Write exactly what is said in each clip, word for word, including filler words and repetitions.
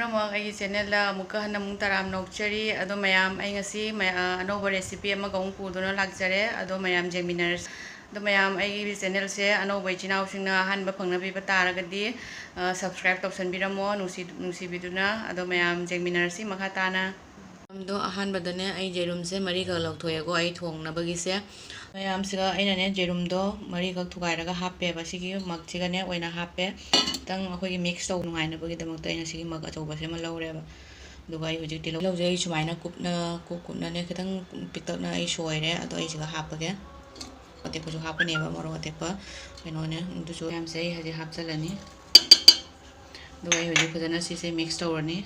ꯑꯃꯨꯛ ꯑꯩꯒꯤ ꯆꯦꯅꯦꯜꯗ ꯑꯃꯨꯛꯀ ꯍꯟꯅ ꯑꯃꯨꯛ ꯇꯔꯥꯝꯅ ꯑꯣꯛꯆꯔꯤ꯫ ꯑꯗꯣ ꯃꯌꯥꯝ, ꯑꯩ ꯉꯁꯤ ꯃꯌꯥ-, ꯑ, ꯑꯅꯧꯕ ꯔꯦꯁꯤꯄꯤ ꯑꯃꯒ ꯑꯃꯨꯛ ꯄꯨꯗꯨꯅ ꯂꯥꯛꯆꯔꯦ꯫ ꯑꯗꯣ ꯃꯌꯥꯝ ꯌꯦꯡꯃꯤꯟꯅꯔꯁꯤ꯫ ꯑꯗꯣ ꯃꯌꯥꯝ, ꯑꯩꯒꯤ ꯆꯦꯅꯦꯜꯁꯦ ꯑꯅꯧꯕ ꯏꯆꯤꯟ ꯏꯅꯥꯎꯁꯤꯡꯅ ꯑꯍꯥꯟꯕ ꯐꯪꯅꯕꯤꯕ ꯇꯥꯔꯒꯗꯤ, ꯑ, subscribe ꯇꯧꯁꯟꯕꯤꯔꯝꯃꯣ, ꯅꯨꯡꯁꯤ-, ꯅꯨꯡꯁꯤꯕꯤꯗꯨꯅ꯫ ꯑꯗꯣ ꯃꯌꯥꯝ ꯌꯦꯡꯃꯤꯟꯅꯔꯁꯤ ꯃꯈꯥ ꯇꯥꯅ꯫ ꯑꯗꯣ ꯑꯍꯥꯟꯕꯗꯅꯦ, ꯑꯩ ꯌꯦꯔꯨꯝꯁꯦ ꯃꯔꯤꯈꯛ ꯂꯧꯊꯣꯛꯑꯦꯀꯣ, ꯑꯩ ꯊꯣꯡꯅꯕꯒꯤꯁꯦ꯫ ꯃꯌꯥꯝꯁꯤꯒ ꯑꯩꯅꯅꯦ, ꯌꯦꯔꯨꯝꯗꯣ ꯃꯔꯤꯈꯛ ꯊꯨꯒꯥꯏꯔꯒ ꯍꯥꯞꯄꯦꯕ꯫ ꯁꯤꯒꯤ ꯃꯛꯁꯤꯒꯅꯦ ꯑꯣꯏꯅ ꯍꯥꯞꯄꯦ꯫ ꯈꯤꯇꯪ ꯑꯩꯈꯣꯏꯒꯤ mix ꯇꯧꯕ ꯅꯨꯡꯉꯥꯏꯅꯕꯒꯤꯗꯃꯛꯇ ꯑꯩꯅ ꯁꯤꯒꯤ ꯃꯛ ꯑꯆꯧꯕꯁꯦ ꯑꯃ ꯂꯧꯔꯦꯕ꯫ ꯑꯗꯨꯒ ꯑꯩ ꯍꯧꯖꯤꯛ ꯇꯤꯜꯍꯧ, ꯇꯤꯜꯍꯧꯁꯦ ꯑꯩ ꯁꯨꯃꯥꯏꯅ ꯀꯨꯞꯅ, ꯀꯨꯞ ꯀꯨꯞꯅꯅꯦ ꯈꯤꯇꯪ ꯄꯤꯛꯇꯛꯅ ꯑꯩ ꯁꯣꯏꯔꯦ꯫ ꯑꯗꯣ ꯑꯩ ꯁꯤꯒ ꯍꯥꯞꯄꯒꯦ꯫ ꯑꯇꯦꯛꯄꯁꯨ ꯍꯥꯞꯀꯅꯦꯕ, ꯃꯣꯔꯣꯛ ꯑꯇꯦꯛꯄ ꯀꯩꯅꯣꯅꯦ꯫ ꯑꯗꯨꯁꯨ ꯃꯌꯥꯝꯁꯦ ꯑꯩ ꯍꯧꯖꯤꯛ ꯍꯥꯞꯆꯤꯜꯂꯅꯤ꯫ ꯑꯗꯨꯒ ꯑꯩ ꯍꯧꯖꯤꯛ ꯐꯖꯅ ꯁꯤꯁꯦ mix ꯇꯧꯔꯅꯤ꯫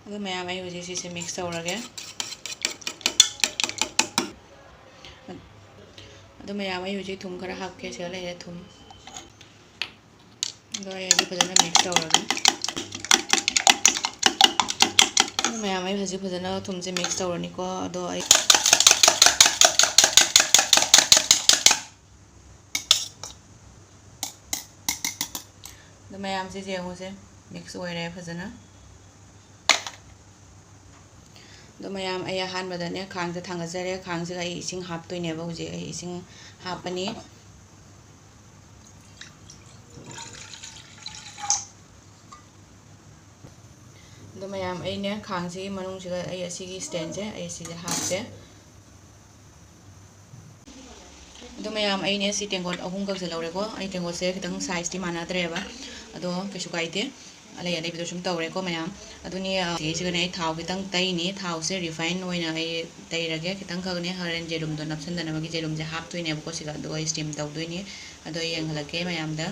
ꯑꯗꯨ ꯃꯌꯥꯝ, ꯑꯩ ꯍꯧꯖꯤꯛ ꯁꯤꯁꯦ mix ꯇꯧꯔꯒꯦ꯫ ꯑꯗꯨ ꯃꯌꯥꯝ, ꯑꯩ ꯍꯧꯖꯤꯛ ꯊꯨꯝ ꯈꯔ ꯍꯥꯞꯀꯦ꯫ ꯁꯤꯗ ꯂꯩꯔꯦ ꯊꯨꯝ꯫ ꯑꯗꯣ ꯑꯩ ꯍꯧꯖꯤꯛ ꯐꯖꯅ mix ꯇꯧꯔꯒꯦ꯫ ꯑꯗꯨ ꯃꯌꯥꯝ, ꯑꯩ ꯍꯧꯖꯤꯛ ꯐꯖꯅ ꯊꯨꯝꯁꯦ mix ꯇꯧꯔꯅꯤꯀꯣ꯫ ꯑꯗꯣ ꯑꯩ ꯑꯗꯣ ꯃꯌꯥꯝꯁꯦ ꯌꯦꯡꯉꯨꯁꯦ, mix ꯑꯣꯏꯔꯦ ꯐꯖꯅ꯫ ꯑꯗꯣ ꯃꯌꯥꯝ, ꯑꯩ ꯑꯍꯥꯟꯕꯗꯅꯦ ꯈꯥꯡꯁꯦ ꯊꯥꯡꯒꯠꯆꯔꯦ꯫ ꯈꯥꯡꯁꯤꯒ ꯑꯩ ꯏꯁꯤꯡ ꯍꯥꯞꯇꯣꯏꯅꯦꯕ ꯍꯧꯖꯤꯛ꯫ ꯑꯩ ꯏꯁꯤꯡ ꯍꯥꯞꯄꯅꯤ꯫ ꯑꯗꯣ ꯃꯌꯥꯝ, ꯑꯩꯅꯦ ꯈꯥꯡꯁꯤꯒꯤ ꯃꯅꯨꯡꯁꯤꯗ ꯑꯩ ꯑꯁꯤꯒꯤ stand ꯁꯦ, ꯑꯩ ꯁꯤꯁꯦ ꯍꯥꯞꯄꯦ꯫ ꯑꯗꯣ ꯃꯌꯥꯝ, ꯑꯩꯅꯦ ꯁꯤ ꯇꯦꯡꯀꯣꯠ ꯑꯍꯨꯝ ꯈꯛꯁꯦ ꯂꯧꯔꯦꯀꯣ꯫ ꯑꯩ ꯇꯦꯡꯀꯣꯠꯁꯦ ꯈꯤꯇꯪ size ꯇꯤ ꯃꯥꯟꯅꯗ꯭ꯔꯦꯕ, ꯑꯗꯣ ꯀꯩꯁꯨ ꯀꯥꯏꯗꯦ, ꯑꯂꯩ ꯑꯂꯩꯕꯗꯣ ꯁꯨꯝ ꯇꯧꯔꯦꯀꯣ ꯃꯌꯥꯝ꯫ ꯑꯗꯨꯅꯦ, ꯑ, ꯁꯤꯒꯅꯦ ꯑꯩ ꯊꯥꯎ ꯈꯤꯇꯪ ꯇꯩꯅꯤ꯫ ꯊꯥꯎꯁꯦ refine ꯑꯣꯏꯅ ꯑꯩ ꯇꯩꯔꯒꯦ ꯈꯤꯇꯪ ꯈꯛꯅꯦ, ꯍꯣꯔꯦꯟ ꯌꯦꯔꯨꯝꯗꯣ ꯅꯞꯁꯟꯗꯅꯕꯒꯤ ꯌꯦꯔꯨꯝꯁꯦ ꯍꯥꯞꯇꯣꯏꯅꯦꯕꯀꯣ ꯁꯤꯒ, ꯑꯗꯨꯒ ꯑꯩ steam ꯇꯧꯗꯣꯏꯅꯤ꯫ ꯑꯗꯣ ꯑꯩ ꯌꯦꯡꯍꯜꯂꯛꯀꯦ ꯃꯌꯥꯝꯗ꯫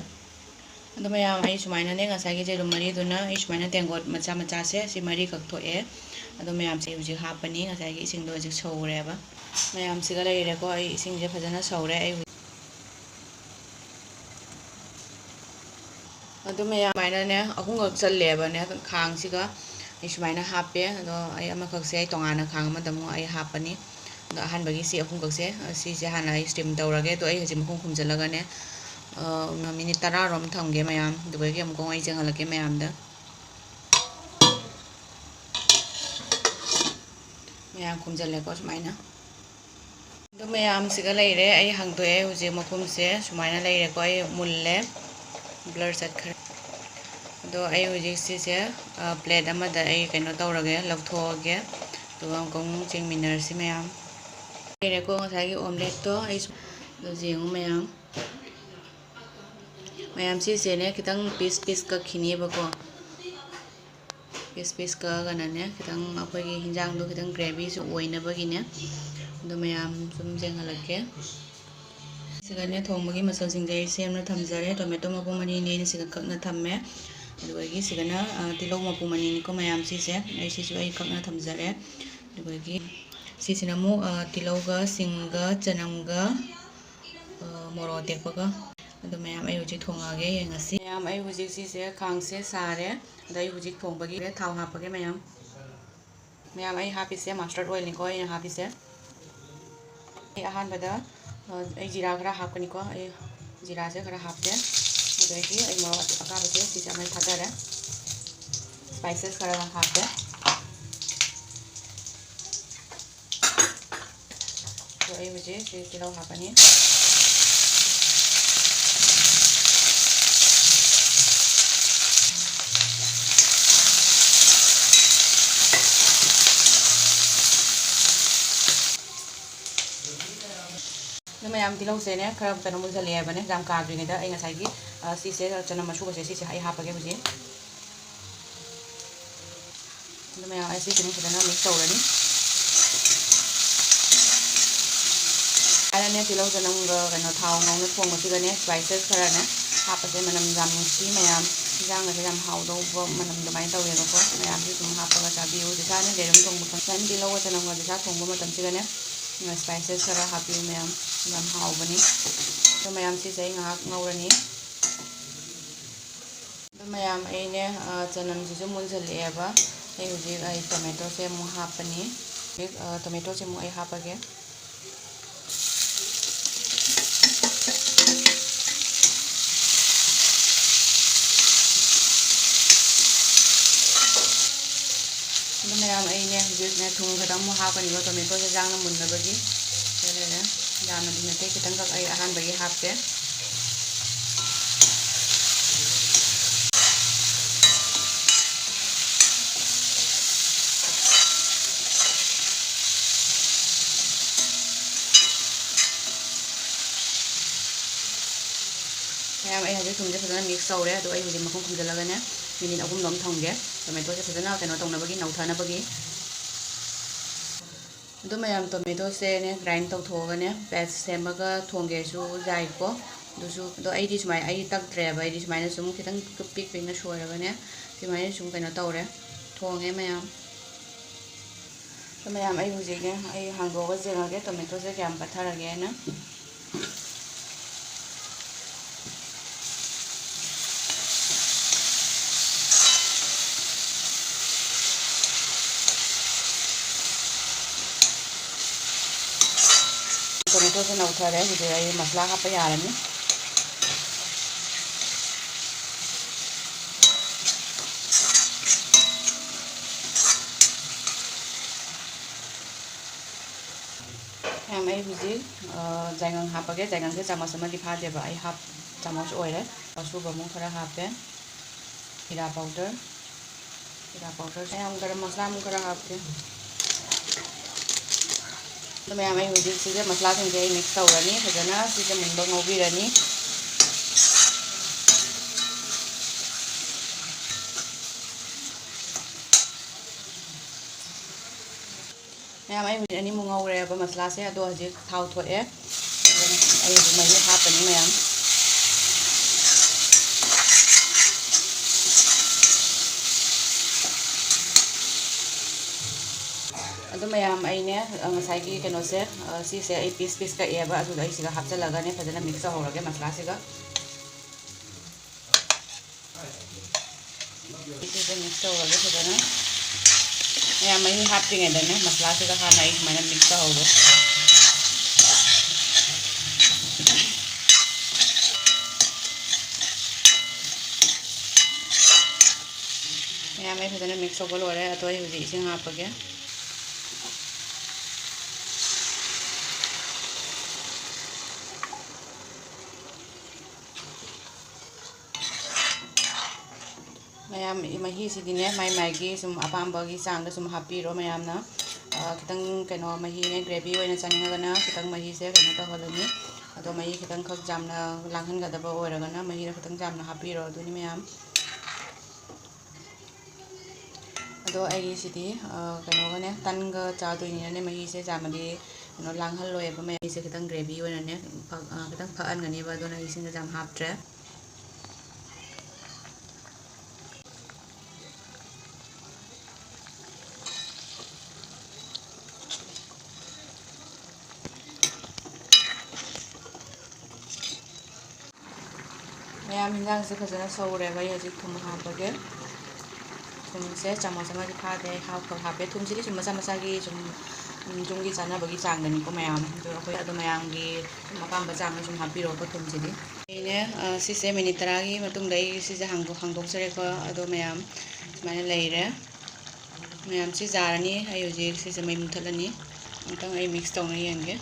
ꯑꯗꯣ ꯃꯌꯥꯝ, ꯑꯩ ꯁꯨꯃꯥꯏꯅꯅꯦ, ꯉꯁꯥꯏꯒꯤ ꯌꯦꯔꯨꯝ ꯃꯔꯤꯗꯨꯅ ꯑꯩ ꯁꯨꯃꯥꯏꯅ ꯇꯦꯡꯀꯣꯠ ꯃꯆꯥ ꯃꯆꯥꯁꯦ ꯁꯤ ꯃꯔꯤꯈꯛ ꯊꯣꯛꯑꯦ꯫ ꯑꯗꯣ ꯃꯌꯥꯝꯁꯦ ꯍꯧꯖꯤꯛ ꯍꯥꯞꯄꯅꯤ, ꯉꯁꯥꯏꯒꯤ ꯏꯁꯤꯡꯗꯣ ꯍꯧꯖꯤꯛ ꯁꯧꯔꯦꯕ꯫ ꯃꯌꯥꯝꯁꯤꯒ ꯂꯩꯔꯦꯀꯣ, ꯑꯩ ꯏꯁꯤꯡꯁꯦ ꯐꯖꯅ ꯁꯧꯔꯦ꯫ ꯑꯩ ꯑꯗꯨ ꯃꯌꯥꯝ ꯁꯨꯃꯥꯏꯅꯅꯦ, ꯑꯍꯨꯝꯈꯛ ꯆꯜꯂꯦꯕꯅꯦ ꯈꯥꯡꯁꯤꯒ꯫ ꯑꯩ ꯁꯨꯃꯥꯏꯅ ꯍꯥꯞꯄꯦ꯫ ꯑꯗꯣ ꯑꯩ ꯑꯃꯈꯛꯁꯦ ꯑꯩ ꯇꯣꯉꯥꯟꯅ ꯈꯥꯡ ꯑꯃꯗ ꯑꯃꯨꯛ ꯑꯩ ꯍꯥꯞꯄꯅꯤ꯫ ꯑꯗꯣ ꯑꯍꯥꯟꯕꯒꯤ ꯁꯤ ꯑꯍꯨꯝꯈꯛꯁꯦ, ꯁꯤꯁꯦ ꯍꯥꯟꯅ ꯑꯩ steam ꯇꯧꯔꯒꯦ꯫ ꯑꯗꯣ ꯑꯩ ꯍꯧꯖꯤꯛ ꯃꯈꯨꯝ ꯈꯨꯝꯖꯤꯜꯂꯒꯅꯦ, ꯑ, minute ꯇꯔꯥꯔꯣꯝ ꯊꯝꯒꯦ ꯃꯌꯥꯝ꯫ ꯑꯗꯨꯒ ꯑꯩ ꯑꯃꯨꯛꯀ ꯑꯃꯨꯛ ꯑꯩ ꯌꯦꯡꯍꯜꯂꯛꯀꯦ ꯃꯌꯥꯝꯗ꯫ ꯃꯌꯥꯝ ꯈꯨꯝꯖꯤꯜꯂꯦꯀꯣ ꯁꯨꯃꯥꯏꯅ꯫ ꯑꯗꯨ ꯃꯌꯥꯝꯁꯤꯒ ꯂꯩꯔꯦ꯫ ꯑꯩ ꯍꯥꯡꯗꯣꯛꯑꯦ꯫ ꯍꯧꯖꯤꯛ ꯃꯈꯨꯝꯁꯦ ꯁꯨꯃꯥꯏꯅ ꯂꯩꯔꯦꯀꯣ꯫ ꯑꯩ ꯃꯨꯜꯂꯦ, blur ꯆꯠꯈ꯭ꯔꯦ꯫ ꯑꯗꯣ ꯑꯩ ꯍꯧꯖꯤꯛ ꯁꯤꯁꯦ, ꯑ, plate ꯑꯃꯗ ꯑꯩ ꯀꯩꯅꯣ ꯇꯧꯔꯒꯦ, ꯂꯧꯊꯣꯛꯑꯒꯦ꯫ ꯑꯗꯨꯒ ꯑꯃꯨꯛꯀ ꯑꯃꯨꯛ ꯌꯦꯡꯃꯤꯟꯅꯔꯁꯤ ꯃꯌꯥꯝ꯫ ꯂꯩꯔꯦꯀꯣ ꯉꯁꯥꯏꯒꯤ omelette ꯇꯣ꯫ ꯑꯩꯁꯨ ꯑꯗꯨ ꯌꯦꯡꯉꯨ ꯃꯌꯥꯝ꯫ ꯃꯌꯥꯝ ꯁꯤꯁꯦꯅꯦ ꯈꯤꯇꯪ piece piece ꯀꯛꯈꯤꯅꯦꯕꯀꯣ꯫ Piece piece ꯀꯛꯑꯒꯅꯅꯦ ꯈꯤꯇꯪ ꯑꯩꯈꯣꯏꯒꯤ ꯍꯤꯟꯖꯥꯡꯗꯣ ꯈꯤꯇꯪ gravy ꯁꯨ ꯑꯣꯏꯅꯕꯒꯤꯅꯦ꯫ ꯑꯗꯣ ꯃꯌꯥꯝ ꯁꯨꯝ ꯌꯦꯡꯍꯜꯂꯛꯀꯦ꯫ ꯁꯤꯒꯅꯦ ꯊꯣꯡꯕꯒꯤ ꯃꯆꯜꯁꯤꯡꯁꯦ ꯑꯩ ꯁꯦꯝꯅ ꯊꯝꯖꯔꯦ꯫ Tomato ꯃꯄꯨꯝ ꯑꯅꯤꯅꯦ ꯑꯩꯅ ꯁꯤꯒ ꯀꯛꯅ ꯊꯝꯃꯦ꯫ ꯑꯗꯨꯗꯒꯤ ꯁꯤꯒꯅ, ꯑ, ꯇꯤꯜꯍꯧ ꯃꯄꯨꯝ ꯑꯅꯤꯅꯤꯀꯣ ꯃꯌꯥꯝ ꯁꯤꯁꯦ꯫ ꯑꯩ ꯁꯤꯁꯨ ꯑꯩ ꯀꯛꯅ ꯊꯝꯖꯔꯦ꯫ ꯑꯗꯨꯗꯒꯤ ꯁꯤꯁꯤꯅ ꯑꯃꯨꯛ, ꯑ, ꯇꯤꯜꯍꯧꯒ, ꯁꯤꯡꯒ, ꯆꯅꯝꯒ, ꯑ, ꯃꯣꯔꯣꯛ ꯑꯇꯦꯛꯄꯒ꯫ ꯑꯗꯣ ꯃꯌꯥꯝ ꯑꯩ ꯍꯧꯖꯤꯛ ꯊꯣꯡꯉꯛꯑꯒꯦ, ꯌꯦꯡꯉꯁꯤ꯫ ꯃꯌꯥꯝ ꯑꯩ ꯍꯧꯖꯤꯛ ꯁꯤꯁꯦ ꯈꯥꯡꯁꯦ ꯁꯥꯔꯦ꯫ ꯑꯗ ꯑꯩ ꯍꯧꯖꯤꯛ ꯊꯣꯡꯕꯒꯤ ꯊꯥꯎ ꯍꯥꯞꯄꯒꯦ ꯃꯌꯥꯝ꯫ ꯃꯌꯥꯝ ꯑꯩ ꯍꯥꯞꯄꯤꯁꯦ mustard oil ꯅꯤꯀꯣ ꯑꯩꯅ ꯍꯥꯞꯄꯤꯁꯦ꯫ ꯑꯩ ꯑꯍꯥꯟꯕꯗ, ꯑ, ꯑꯩ ꯖꯤꯔꯥ ꯈꯔ ꯍꯥꯞꯀꯅꯤꯀꯣ꯫ ꯑꯩ ꯖꯤꯔꯥꯁꯦ ꯈꯔ ꯍꯥꯞꯀꯦ꯫ ꯑꯗꯒꯤ ꯑꯩ ꯃꯣꯔꯣꯛ ꯑꯀꯥꯕꯁꯦ ꯁꯤꯁꯦ ꯑꯃ ꯊꯥꯗꯔꯦ꯫ Spices ꯈꯔ ꯍꯥꯞꯀꯦ꯫ ꯑꯗꯣ ꯑꯩ ꯍꯧꯖꯤꯛ ꯁꯤ ꯇꯤꯜꯍꯧ ꯍꯥꯞꯄꯅꯤ꯫ ꯑꯗꯣ ꯃꯌꯥꯝ ꯇꯤꯜꯍꯧꯁꯦꯅꯦ ꯈꯔ ꯀꯩꯅꯣ ꯃꯨꯟꯖꯜꯂꯛꯑꯦ ꯍꯥꯏꯕꯅꯦ, ꯌꯥꯝ ꯀꯥꯗ꯭ꯔꯤꯉꯩꯗ ꯑꯩ ꯉꯁꯥꯏꯒꯤ, ꯑ, ꯁꯤꯁꯦ ꯆꯅꯝ ꯑꯁꯨꯕꯁꯦ ꯁꯤꯁꯦ ꯑꯩ ꯍꯥꯞꯄꯒꯦ ꯍꯧꯖꯤꯛ꯫ ꯑꯗꯨ ꯃꯌꯥꯝ ꯑꯩ ꯁꯤꯁꯤꯅ ꯐꯖꯅ mix ꯇꯧꯔꯅꯤ꯫ ꯑꯩꯅꯅꯦ ꯇꯤꯜꯍꯧ ꯆꯅꯝꯒ ꯀꯩꯅꯣ ꯊꯥꯎ ꯉꯧꯅ ꯊꯣꯡꯕꯁꯤꯒꯅꯦ spices ꯈꯔꯅꯦ ꯍꯥꯞꯄꯁꯦ꯫ ꯃꯅꯝ ꯌꯥꯝ ꯅꯨꯡꯁꯤ ꯃꯌꯥꯝ, ꯏꯟꯖꯥꯡꯒꯁꯦ ꯌꯥꯝ ꯍꯥꯎꯗꯧꯕ ꯃꯅꯝ ꯑꯗꯨꯃꯥꯏꯅ ꯇꯧꯋꯦꯕꯀꯣ꯫ ꯃꯌꯥꯝꯁꯨ ꯑꯗꯨꯝ ꯍꯥꯞꯄꯒ ꯆꯥꯕꯤꯌꯨ꯫ ꯍꯧꯖꯤꯛꯀꯥꯟꯗꯤ ꯌꯦꯔꯨꯝ ꯊꯣꯡꯕ ꯈꯛꯇꯅꯤ꯫ ꯇꯤꯜꯍꯧꯒ ꯆꯅꯝꯒꯁꯦ ꯆꯥꯛ ꯊꯣꯡꯕ ꯃꯇꯝꯁꯤꯗꯅꯦ spices ꯈꯔ ꯍꯥꯞꯄꯤꯌꯨ ꯃꯌꯥꯝ, ꯌꯥꯝ ꯍꯥꯎꯕꯅꯤ꯫ ꯑꯗꯣ ꯃꯌꯥꯝ ꯁꯤꯁꯦ ꯑꯩ ꯉꯥꯏꯍꯥꯛ ꯉꯧꯔꯅꯤ꯫ ꯑꯗꯨ ꯃꯌꯥꯝ ꯑꯩꯅꯦ, ꯑ, ꯆꯅꯝꯁꯤꯁꯨ ꯃꯨꯟꯁꯤꯜꯂꯛꯑꯦꯕ꯫ ꯑꯩ ꯍꯧꯖꯤꯛ ꯑꯩ tomatoꯁꯦ ꯑꯃꯨꯛ ꯍꯥꯞꯄꯅꯤ꯫ ꯍꯧꯖꯤꯛ, ꯑ, tomatoꯁꯦ ꯑꯃꯨꯛ ꯑꯩ ꯍꯥꯞꯄꯒꯦ꯫ ꯑꯗꯨ ꯃꯌꯥꯝ ꯑꯩꯅꯦ ꯍꯧꯖꯤꯛꯅꯦ ꯊꯨꯝ ꯈꯤꯇꯪ ꯑꯃꯨꯛ ꯍꯥꯞꯀꯅꯤꯀꯣ, ꯇꯣꯃꯦꯇꯣꯁꯦ ꯌꯥꯡꯅ ꯃꯨꯟꯅꯕꯒꯤ꯫ ꯁꯤ ꯂꯩꯔꯦ꯫ ꯌꯥꯝꯅꯗꯤ ꯅꯠꯇꯦ, ꯈꯤꯇꯪꯈꯛ ꯑꯩ ꯑꯍꯥꯟꯕꯒꯤ ꯍꯥꯞꯀꯦ꯫ ꯃꯌꯥꯝ, ꯑꯩ ꯍꯧꯖꯤꯛ ꯊꯨꯝꯁꯦ ꯐꯖꯅ ꯃꯤꯛꯁ ꯇꯧꯔꯦ꯫ ꯑꯗꯣ ꯑꯩ ꯍꯧꯖꯤꯛ ꯃꯈꯨꯝ ꯈꯨꯝꯖꯤꯜꯂꯒꯅꯦ ꯃꯤꯅꯤꯠ ꯑꯍꯨꯝꯗꯣ ꯑꯃ ꯊꯝꯒꯦ, ꯇꯣꯃꯦꯇꯣꯁꯦ ꯐꯖꯅ ꯀꯩꯅꯣ ꯇꯧꯅꯕꯒꯤ, ꯅꯧꯊꯅꯕꯒꯤ꯫ ꯑꯗꯨ ꯃꯌꯥꯝ, ꯇꯣꯃꯦꯇꯣꯁꯦꯅꯦ ꯒ꯭ꯔꯥꯏꯟ ꯇꯧꯊꯣꯛꯑꯒꯅꯦ ꯄꯦꯁ ꯁꯦꯝꯃꯒ ꯊꯣꯡꯒꯦꯁꯨ ꯌꯥꯏꯀꯣ꯫ ꯑꯗꯨꯁꯨ, ꯑꯗꯣ ꯑꯩꯗꯤ ꯁꯨꯃꯥꯏꯅ, ꯑꯩꯗꯤ ꯇꯛꯇ꯭ꯔꯦꯕ, ꯑꯩꯗꯤ ꯁꯨꯃꯥꯏꯅ ꯁꯨꯝ ꯈꯤꯇꯪ ꯄꯤꯛ ꯄꯤꯛꯅ ꯁꯣꯏꯔꯒꯅꯦ ꯁꯨꯃꯥꯏꯅ ꯁꯨꯝ ꯀꯩꯅꯣ ꯇꯧꯔꯦ, ꯊꯣꯡꯉꯦ ꯃꯌꯥꯝ꯫ ꯑꯗꯣ ꯃꯌꯥꯝ, ꯑꯩ ꯍꯧꯖꯤꯛꯅꯦ ꯑꯩ ꯍꯥꯡꯗꯣꯛꯑꯒ ꯌꯦꯡꯉꯒꯦ ꯇꯣꯃꯦꯇꯣꯁꯦ ꯀꯌꯥꯝ ꯄꯠꯊꯔꯒꯦꯅ꯫ ꯇꯣꯃꯦꯇꯣꯁꯦ ꯅꯧꯊꯔꯦ꯫ ꯍꯧꯖꯤꯛ ꯑꯩ ꯃꯁꯂꯥ ꯍꯥꯞꯄ ꯌꯥꯔꯅꯤ꯫ ꯃꯌꯥꯝ, ꯑꯩ ꯍꯧꯖꯤꯛ, ꯑ, ꯌꯥꯏꯉꯪ ꯍꯥꯞꯄꯒꯦ꯫ ꯌꯥꯏꯉꯪꯁꯦ ꯆꯥꯃꯁ ꯑꯃꯗꯤ ꯐꯥꯗꯦꯕ, ꯑꯩ ꯍꯥꯞ ꯆꯥꯃꯁ ꯑꯣꯏꯔꯦ꯫ ꯑꯁꯨꯕ ꯑꯃꯨꯛ ꯈꯔ ꯍꯥꯞꯄꯦ꯫ ꯖꯤꯔꯥ ꯄꯥꯎꯗꯔ, ꯖꯤꯔꯥ ꯄꯥꯎꯗꯔꯁꯦ ꯌꯥꯝ, ꯒꯔꯝ ꯃꯁꯂꯥ ꯑꯃꯨꯛ ꯈꯔ ꯍꯥꯞꯀꯦ꯫ ꯑꯗꯣ ꯃꯌꯥꯝ, ꯑꯩ ꯍꯧꯖꯤꯛ ꯁꯤꯁꯦ, ꯃꯁꯂꯥꯁꯤꯡꯁꯦ ꯑꯩ ꯃꯤꯛꯁ ꯇꯧꯔꯅꯤ ꯐꯖꯅ, ꯁꯤꯁꯦ ꯃꯨꯟꯕ ꯉꯧꯕꯤꯔꯅꯤ꯫ ꯃꯌꯥꯝ, ꯑꯩ ꯃꯤꯅꯤꯠ ꯑꯅꯤꯃꯨꯛ ꯉꯧꯔꯦꯕ ꯃꯁꯂꯥꯁꯦ, ꯑꯗꯣ ꯍꯧꯖꯤꯛ ꯊꯥꯎ ꯊꯣꯛꯑꯦ꯫ ꯑꯗꯨꯅ ꯑꯩ ꯍꯧꯖꯤꯛ ꯃꯍꯤ ꯍꯥꯞꯄꯅꯤ ꯃꯌꯥꯝ꯫ ꯑꯗꯨ ꯃꯌꯥꯝ, ꯑꯩꯅꯦ, ꯑ, ꯉꯁꯥꯏꯒꯤ ꯀꯩꯅꯣꯁꯦ, ꯑ, ꯁꯤꯁꯦ ꯑꯩ ꯄꯤꯁ ꯄꯤꯁ ꯀꯛꯑꯦꯕ, ꯑꯗꯨꯗꯣ ꯑꯩ ꯁꯤꯒ ꯍꯥꯞꯆꯤꯜꯂꯒꯅꯦ ꯐꯖꯅ ꯃꯤꯛꯁ ꯇꯧꯍꯧꯔꯒꯦ ꯃꯁꯂꯥꯁꯤꯒ꯫ ꯁꯤꯁꯦ ꯃꯤꯛꯁ ꯇꯧꯔꯒ ꯐꯖꯅ, ꯃꯌꯥꯝ, ꯃꯍꯤ ꯍꯥꯞꯇ꯭ꯔꯤꯉꯩꯗꯅꯦ ꯃꯁꯂꯥꯁꯤꯒ ꯍꯥꯟꯅ ꯑꯩ ꯁꯨꯃꯥꯏꯅ ꯃꯤꯛꯁ ꯇꯧꯍꯧꯒꯦ꯫ ꯃꯌꯥꯝ, ꯑꯩ ꯐꯖꯅ ꯃꯤꯛꯁ ꯇꯧꯕ ꯂꯣꯏꯔꯦ꯫ ꯑꯗꯣ ꯑꯩ ꯍꯧꯖꯤꯛ ꯏꯁꯤꯡ ꯍꯥꯞꯄꯒꯦ꯫ ꯃꯌꯥꯝ, ꯃꯍꯤꯁꯤꯗꯤꯅꯦ, ꯃꯥꯏ ꯃꯥꯏꯒꯤ ꯁꯨꯝ ꯑꯄꯥꯝꯕꯒꯤ ꯆꯥꯡꯗ ꯁꯨꯝ ꯍꯥꯞꯄꯤꯔꯣ ꯃꯌꯥꯝꯅ꯫ ꯑ, ꯈꯤꯇꯪ ꯀꯩꯅꯣ, ꯃꯍꯤꯅꯦ, gravy ꯑꯣꯏꯅ ꯆꯥꯅꯤꯡꯉꯒꯅ ꯈꯤꯇꯪ ꯃꯍꯤꯁꯦ ꯀꯩꯅꯣ ꯇꯧꯍꯜꯂꯅꯤ꯫ ꯑꯗꯣ ꯃꯍꯤ ꯈꯤꯇꯪꯈꯛ ꯌꯥꯝꯅ ꯂꯥꯡꯍꯟꯒꯗꯕ ꯑꯣꯏꯔꯒꯅ ꯃꯍꯤꯗꯣ ꯈꯤꯇꯪ ꯌꯥꯝꯅ ꯍꯥꯞꯄꯤꯔꯣ꯫ ꯑꯗꯨꯅꯤ ꯃꯌꯥꯝ꯫ ꯑꯗꯣ ꯑꯩꯒꯤꯁꯤꯗꯤ, ꯑ, ꯀꯩꯅꯣꯒꯅꯦ, ꯇꯟꯒ ꯆꯥꯗꯣꯏꯅꯤꯅꯅꯦ, ꯃꯍꯤꯁꯦ ꯌꯥꯝꯅꯗꯤ ꯀꯩꯅꯣ ꯂꯥꯡꯍꯜꯂꯣꯏꯕ꯫ ꯃꯍꯤꯁꯦ ꯈꯤꯇꯪ gravy ꯑꯣꯏꯅꯅꯦ, ꯐ-, ꯑ, ꯈꯤꯇꯪ ꯐꯛꯍꯟꯒꯅꯦꯕ꯫ ꯑꯗꯨꯅ ꯏꯁꯤꯡꯁꯦ ꯌꯥꯝ ꯍꯥꯞꯇ꯭ꯔꯦ꯫ ꯃꯌꯥꯝ, ꯍꯤꯟꯖꯥꯡꯁꯦ ꯐꯖꯅ ꯁꯧꯔꯦꯕ꯫ ꯑꯩ ꯍꯧꯖꯤꯛ ꯊꯨꯝ ꯍꯥꯞꯄꯒꯦ꯫ ꯊꯨꯝꯁꯦ ꯆꯥꯃꯁ ꯑꯃꯗꯤ ꯐꯥꯗꯦ, ꯑꯩ half ꯈꯛ ꯍꯥꯞꯄꯦ꯫ ꯊꯨꯝꯁꯤꯗꯤ ꯁꯨꯝ ꯃꯁꯥ ꯃꯁꯥꯒꯤ ꯁꯨꯝ, ꯎꯝ, ꯌꯨꯝꯒꯤ ꯆꯥꯅꯕꯒꯤ ꯆꯥꯡꯗꯅꯤꯀꯣ ꯃꯌꯥꯝ꯫ ꯑꯗꯣ ꯑꯩꯈꯣꯏ, ꯑꯗꯣ ꯃꯌꯥꯝꯒꯤ ꯁꯨꯝ ꯑꯄꯥꯝꯕ ꯆꯥꯡꯗ ꯁꯨꯝ ꯍꯥꯞꯄꯤꯔꯣꯀꯣ ꯊꯨꯝꯁꯤꯗꯤ꯫ ꯑꯩꯅꯦ, ꯑ, ꯁꯤꯁꯦ ꯃꯤꯅꯤꯠ ꯇꯔꯥꯒꯤ ꯃꯇꯨꯡꯗ ꯑꯩ ꯁꯤꯁꯦ ꯍꯥꯡꯗꯣꯛ-, ꯍꯥꯡꯗꯣꯛꯆꯔꯦꯀꯣ꯫ ꯑꯗꯣ ꯃꯌꯥꯝ ꯁꯨꯃꯥꯏꯅ ꯂꯩꯔꯦ꯫ ꯃꯌꯥꯝꯁꯤ ꯌꯥꯔꯅꯤ꯫ ꯑꯩ ꯍꯧꯖꯤꯛ ꯁꯤꯁꯦ ꯃꯩ ꯃꯨꯊꯠꯂꯅꯤ꯫ ꯑꯃꯨꯛꯇꯪ ꯑꯩ mix ꯇꯧꯅ ꯌꯦꯡꯒꯦ꯫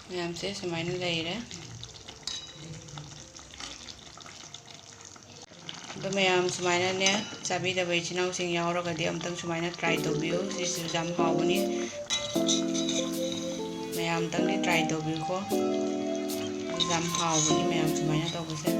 ꯃꯌꯥꯝꯁꯦ ꯁꯨꯃꯥꯏꯅ ꯂꯩꯔꯦ꯫ ꯑꯗꯣ ꯃꯌꯥꯝ ꯁꯨꯃꯥꯏꯅꯅꯦ, ꯆꯥꯕꯤꯗꯕ ꯏꯆꯤꯟ ꯏꯅꯥꯎꯁꯤꯡ ꯌꯥꯎꯔꯒꯗꯤ ꯑꯃꯨꯛꯇꯪ ꯁꯨꯃꯥꯏꯅ try ꯇꯧꯕꯤꯌꯨ꯫ ꯁꯤꯁꯨ ꯌꯥꯝ ꯍꯥꯎꯕꯅꯤ꯫ ꯃꯌꯥꯝ ꯑꯝꯇꯪꯗꯤ try ꯇꯧꯕꯤꯌꯨꯀꯣ꯫ ꯌꯥꯝ ꯍꯥꯎꯕꯅꯤ ꯃꯌꯥꯝ ꯁꯨꯃꯥꯏꯅ ꯇꯧꯕꯁꯦ꯫